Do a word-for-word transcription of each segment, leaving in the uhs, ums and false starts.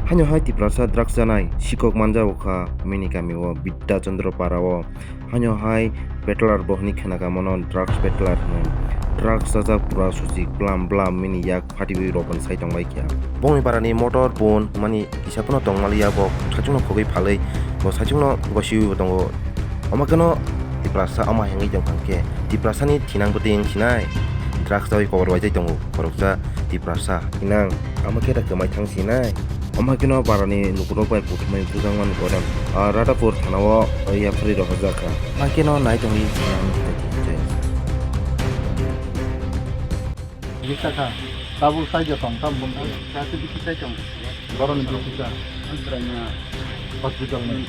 Haino hai Tiprasa drugs chanai sikok manjao kha mini kami o Bidya Chandra para o. Haino hai peddler bo hwnwi khna kha mono drugs peddler hwnwi. Drugs chajak pura suchik blam blam mini yak phatiwi rok sai tong lai kha. Bongni para ni motor phone mani kisa phano tong maliya, bo saichung no khogwi phalwi bo saichung no gosiwi bo tongo. Omo khe no Tiprasa omo hengwi tong kha khe Tiprasa ni thinang bwtwi wng sinai. Drugs chawi kobor bai tei tongo khoroksa Tiprasa. Inang, omo khe da kwmai thang sinai. Omo khe no para ni lukurok bai kuthumai bujang mani koran. Ah, Radhapur thana o, ah, yapharwi rohorjak kha. Omo khe no nai tongwi. Bikha kha. Tabuk sai jotong, tam bung. Sa tu bikhi sai tong. Boroni bikhi kha. Hospital ni.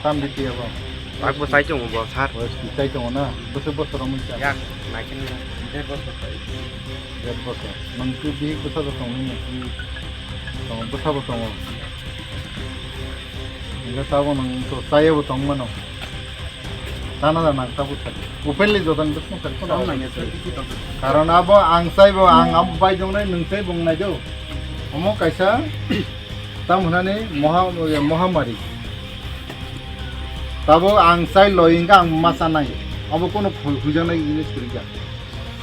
Tam bikhi abo. Bagbo sai tongo bo, sir. Wes ki sai tongo na? Bwswk bosor romwi cha? Yak, naikhe nang. Der bosor sai. Der bosor. Nang tu bihik bwsa bo tongo ni? Hmm. Tongo, bwsa bo tongo. Hingke tabuk nang to chaya bo tong mano. Chana da nang tabuk sai. Openly jotoni bwswk sai. Chana nang ya sai. Karon abo ang sai bo, ang abo bai jong nai, nang sai bo nai do. Omo kaisa Tam hwnani moha-, mohamari. Tabuk ang chai loi hingkha ang ma chanai. Abo kono hu-, hujaknai jinis kwrwikha.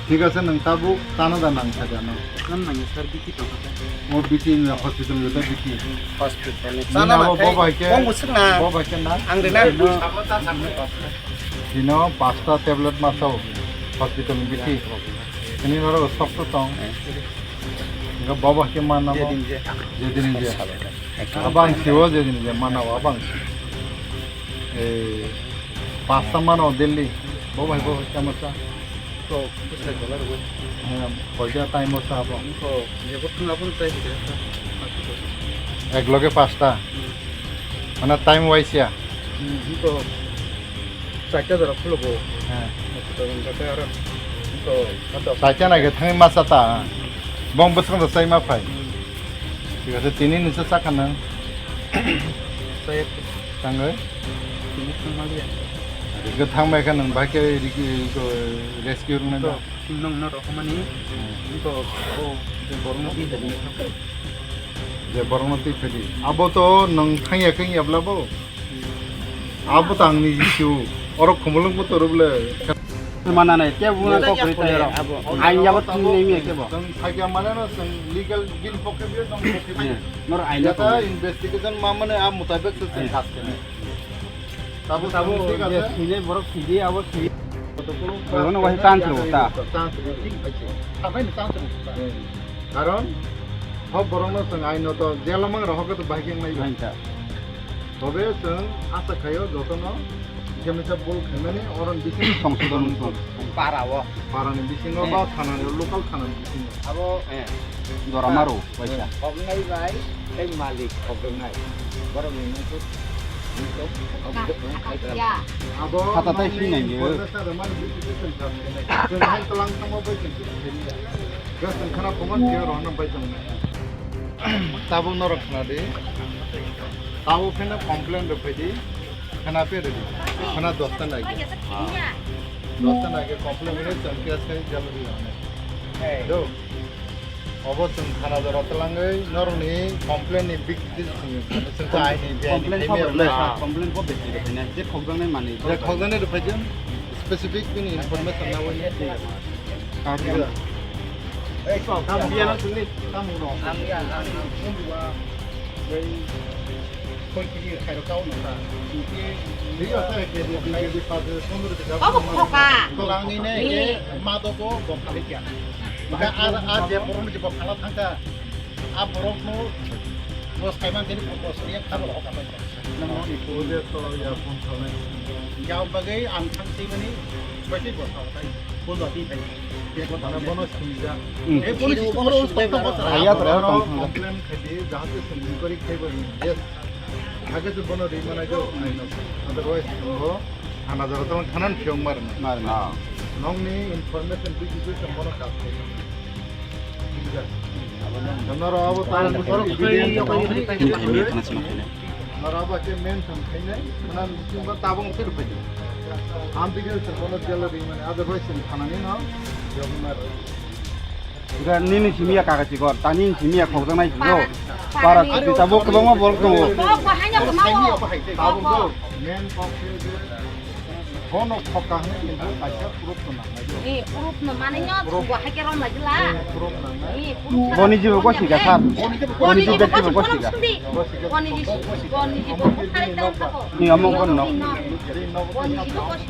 Thik ase, nwng tabuk chana da nang sakha no. Chana nangya sir, bikhi tongkha sir. O bikhi ni hospital ni bikhi. Hospital ni. Nini chana abo nangkhai, bo bai khe, bong bwswk na. Bo bai khe na. Ang rina. Tino pasta tablet ma sao hospital ni bikhi. Ini noro sok to tong. Enggak, baba ke mana, Bang? Jedin je. Jedin je. Salah. Abang siwo jedin je, mana, Abang? Eh, pasta mana, Delhi. Baba, baba, kya masa? To, bwsai dollar bo. Eh, koida time masa, Abang? To, je bo thung abon tai je. Ek loge pasta. Hmm. Mana time wise ya? Hmm, to. Chaita jora khulo bo. He. Chaita jora khe aro to, to. Chaita nai khe thangwi ma cha ta. Bong bwskango chai ma phai. Hmm. Thik ase, tini ni se cha kha nang. Chai. Thangwi? Tini thang ma liya. Ri khe thang mai kha nang bai khe ri khe ko rescue rung nai da. To, nong no rok mani. Hmm. To, o, je borok no twi phai di. Je borok no twi phai di. Abo to nang thang ya khe ya bla bo. Abo tang ni issue. Oro khumulwng bo toro bole. Mana nai, te buna kok ri tai ro. Abo. Ain jabo tin nei mi ke bo. Tang thakya mana no, tang legal gin pokhe bi tang pokhe bi. Eh, nor ain ko. Investigation ma mane a mutabek se tang khas kene. Tabo tabo je sine borok sidi abo si. Abo no wahai tan chlo ta. Tan chlo, thik bai se. Thabai ni tan chlo ta. Karon, hok borok no tang ain no to jela mang ro hok to bai keng nai. Ain ta. Tobe chwng asa khaio jotono hikhe misa bol khaimani oro bising songsodon wngkha. Para o. Para ni bisingo ba thana ni, local thana ni bisingo. Abo, eh, jora maro, paisa. Hoknai bai tei malik hoknai. Borok ni nungkuk, nungkuk, hoknai khaikha. Abo hata tai manwi sinai ni. Chwng hai tlang thangma bai chwng khaimya. Chwng khana phungo khe rohorna bai chwng nai. Tabuk norok khna di. Tabuk pheno complain rwphai di. Khana pe rwdi. Khana dosta nai. Dosta nai khe complain rwdi, chwng case khai jalo di hone. Do. Obo chwng khana jora twlangwi norokni complain ni big chwng chwng kha aini biyai ni complain themi phobai rwna. Complain phobai rwna. Je khokjaknai manwi. Je khokjaknai rwphai di. Specific bini information na wani. Tamo no. Obo khoka. Madobo bo phalai kya. Ba ar ar je borok ni bo phala thangka. A borok no dos kaiman deni bo dos ni khalo khoka bai. Nang no ni puje to ya phone khalai. Ya bagai ang thang sei mani bai tei bo khalai. Bo lo di bai. Mana bono sumja. Hmm. Eh, bono sumja. Aya, tora, tora, tora. Complain khai di, jahate sumjung kori khai bo. Yes. Hake se bono ri mana jo, I know. Otherwise, bo, thana jora tong thanan phiong mar na. Mar na. Nong ni information bi bi tong bono kap khai. Noro abo tang. Ini, ini, ini, ini, ini. Nara ba ke men thang khainai, mana tabung phir phai. Am dige se kono jela ri mane, otherwise thana ni no, jogna. Ga nini simi ya kaga chikon, tani simi ya khokjaknai chikon. Para, para para ni. Chikon, tabuk kwbangma borok tongo. Kok bahai no kwmao. Tabuk do. Main kok khe je bono khokka hwnwi kintu kaisa proof no nangnai. Ni proof no mane no. Proof. Bo hai khe rom lagi la. Ni proof nangnai. Ni proof. Boni jibo gosi ga sir. Boni jibo gosi ga. Boni jibo gosi ga. Boni jibo. Boni jibo. Ni among kon no. Boni jibo gosi.